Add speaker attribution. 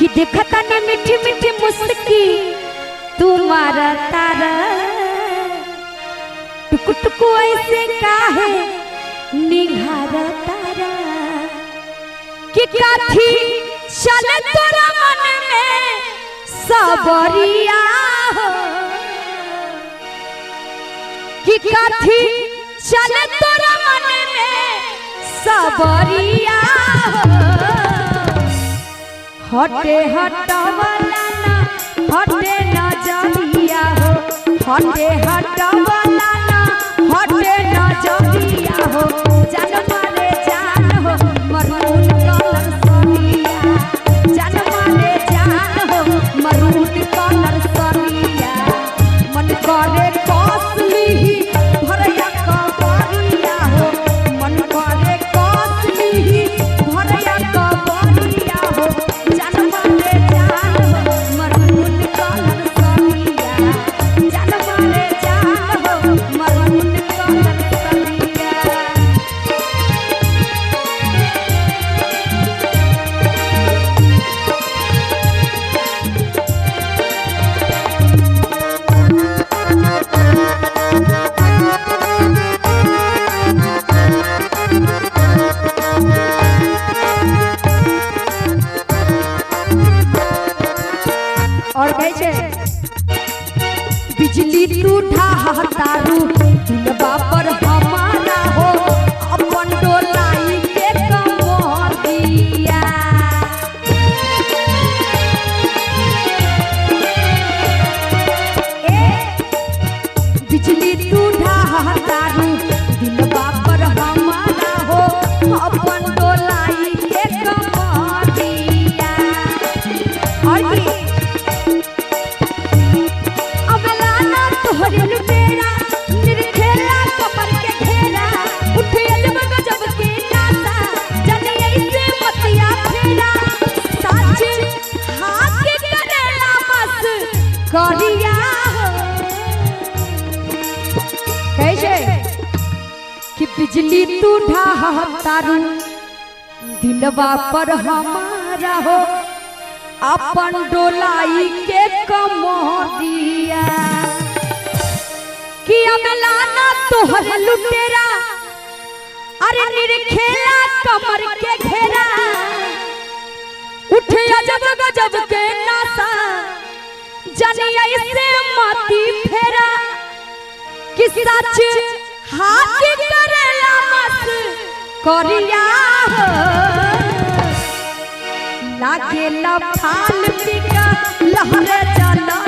Speaker 1: कि देखता ने मीठी मीठी मुस्की तुम्हारा तारा, टुकु टुकु ऐसे काहे निहार तारा, कि काथी चले तोरा मन में सबरिया हो, कि काथी चले तोरा मन में सबरिया हो। हटे हटवाला ना हटे नजरिया हो, हटे हटवाला ना हटे नजरिया हो, जान मारे जान हो मरून कलर सनिया, जान मारे जान हो मरून कलर सनिया, मन करे कसली ही भरया कबरिया हो, मन करे कसली ही भरया कबरिया हो, जान मारे जान हो मरून कलर सनिया, जान मारे जान हो मरून कलर सनिया। और कहै छै बिजली तू ढाहतारू दिलबा पर हमारा हो, अपन डोलाई के कमरिया, ए बिजली तू ढाहतारू दिलबा पर हमारा हो, अपन डोलाई के कमरिया। और की अबलाना तोहरे लुटेरा निरखेला कमर के घेरा, उठे अजब गजब के नाता जने ऐसे मतिया फेरा, साच हाथ करेला बस करिया हो। कैसे कि बिजली तू ढाहतारू दिलवा पर हमारा हो, अपन डोलाई के कमरिया, कि अमलाना तोहर लुटेरा अरे निरखेला कमर के घेरा, उठे अजब गजब के नासा जनिया ऐसे मती फेरा, कि सच हाथ करेला मस करिया हो, लागेला फाल पिका लहरे चला।